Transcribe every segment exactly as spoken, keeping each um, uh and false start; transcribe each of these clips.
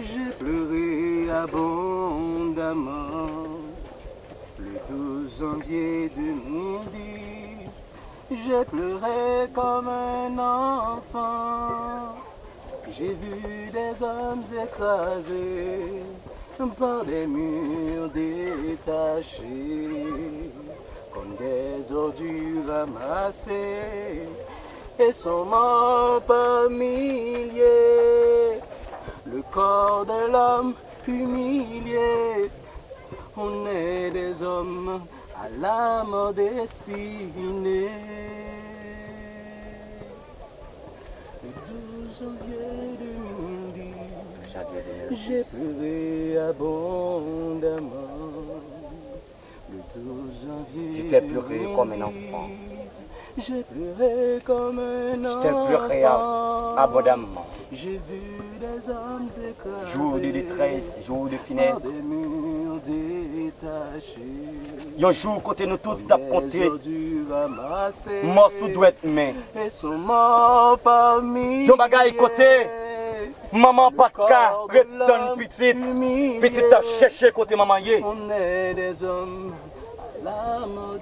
J'ai pleuré abondamment le douze janvier deux mille dix. J'ai pleuré comme un enfant. J'ai vu des hommes écrasés par des murs détachés, comme des ordures ramassées, et sont morts par milliers. Le corps de l'homme humilié, on est des hommes à la mort destinée. Le douze janvier deux mille dix, j'ai pleuré abondamment. Le douze janvier deux mille dix, j'ai pleuré comme un enfant. J'ai pleuré comme un enfant. Je t'ai pleuré abondamment. J'ai vu des hommes écrasés par des murs détachés. Jou de detrès, jou de finès. Yon jou kote nou tout t ap konte mò sou dwèt men. Yon bagay kote manman pa t ka ret tann pitit, pitit t ap chèche kote manman ye.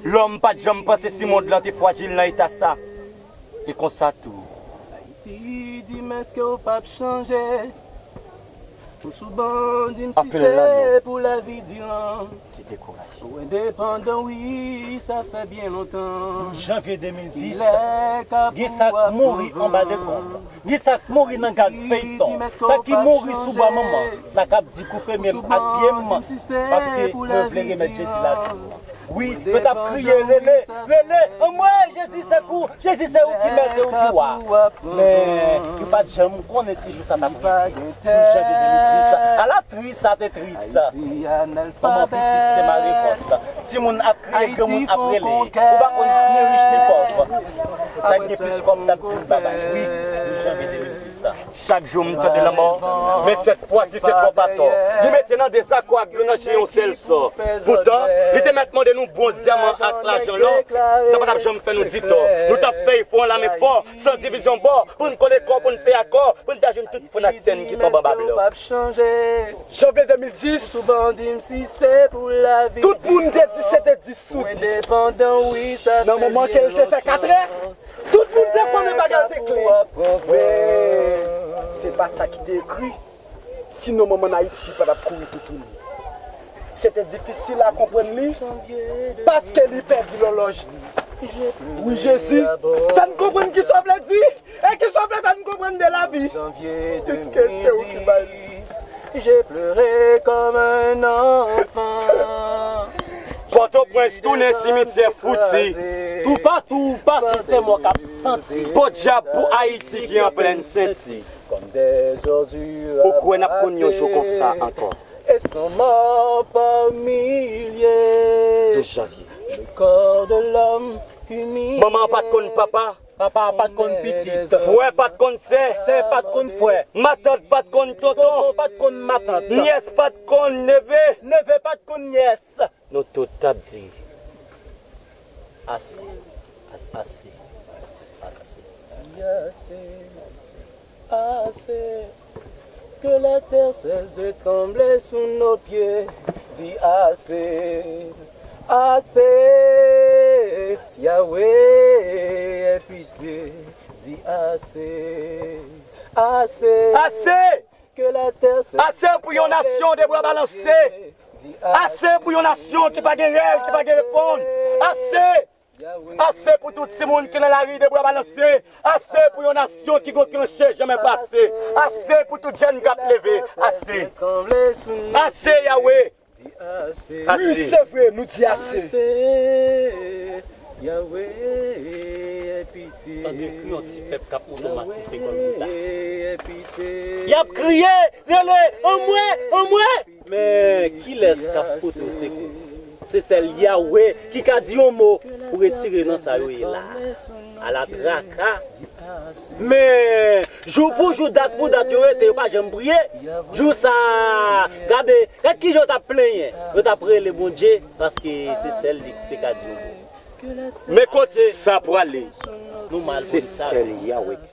Lòm pa t janm panse si mond lan te frajil nan eta sa. E konsa tou. Ayiti, di m èske w p ap chanje? Ou sou ban, di m si se pou lavi diran. Ou endepandan, wi, sa fè byen lontan. Douz janvye de mil dis, gen sa k mouri anba dekonb, gen sa k mouri nan gad feyton, sa ki mouri sou bwa manman, sa k ap di koupe men m ak pye m, paske mwen vle remèt Jezi lavi m. Wi, yo t ap kriye, rele, rele, anmwe, Jezi, sekou, Jezi, se ou ki mèt e ou ki wa. Men, yo pa t janm konnen si jou sa t ap rive. Douz janvye de mil dis, ala tris sa te tris. Manman pitit se marevòt. Timoun ap kriye, granmoun ap rele. Ou pa konn ni rich ni pòv. Sa k gen plis kòb t ap di l babay. Wi, douz janvye de mil dis. Chak jou m tande lanmò, men sèt fwa si se twòp atò. Li mete nan dezakò ak youn nan je yon sèl sò. Poutan, li te mèt mande nou bwonz, dyaman ak lajan, lò. Sa pa t ap janm fè nou di tò. Nou t ap fè efò an lame fò, san divizyon bò, pou n kole kò, pou n fè akò, pou n ta jwenn tout fon ak sèn ki tonbe anba blò. Janvye de mil dis, tout moun te di se te dis sou dis. Nan moman ke l te fè katrè, tout moun te konnen bagay te klè. Men, se pa sa ki te ekri. Sinon, manman n Ayiti pa t ap kouri toutouni. Se te difisil a konprann li, paske li pèdi lòlòj li. Wi, Jezi, fè n konprann kisa w vle di, e kisa w vle fè n konprann de lavi. Piske se ou ki bay. J'ai pleuré comme un enfant. Pòtoprens tounen simityè fouti. Toupatou ou pase se mò k ap santi. Podyab pou Ayiti ki an plèn senti. Ou kwè n ap konn yon jou konsa ankò? Et sont morts par milliers. Douz janvye. Le corps de l'homme humilié. Manman an pa t konn papa. Papa pa t konn pitit. Frè pa t konn sè. Sè pa t konn frè. Matant pa t konn tonton. Tonton pa t konn matant. Nyès pa t konn neve. Neve pa t konn nyès. Nou tout t ap di, ase, ase, ase. Di ase, ase. Que la terre cesse de trembler sous nos pieds. Di ase, ase. Yahweh, aie pitié. Di ase, ase. Ase! Que la terre cesse. Ase pou yon nasyon de bra balanse. Di ase. Ase pou yon nasyon ki pa gen rèl, ki pa gen reponn. Ase! Ase pou tout timoun ki nan lari de bra balanse. Ase pou yon nasyon ki gon tranche janmen pase. Ase pou tout jèn k ap leve. Ase. Ase, Yahweh. Ase. Wi, se vre, nou di ase. Ase. Yahweh, aie pitié. Tande kri yon ti pèp k ap otomasife Gòlgota. Yahweh, aie pitié. Y ap kriye, rele, anmwe, anmwe. Men kilès k ap pote w sekou? Se sèl Yahweh ki ka di yon mo pou retire nan sa yo ye la. Ala traka. Men jou pou jou, dat pou dat, yo rete, yo pa janm priye. Jou sa a, gade, gad kijan yo t ap plenyen. Yo t ap rele Bondye, paske se sèl li ki te ka di yon mo. Men kot sa prale? Nou mal konn sa. Se sèl Yahweh ki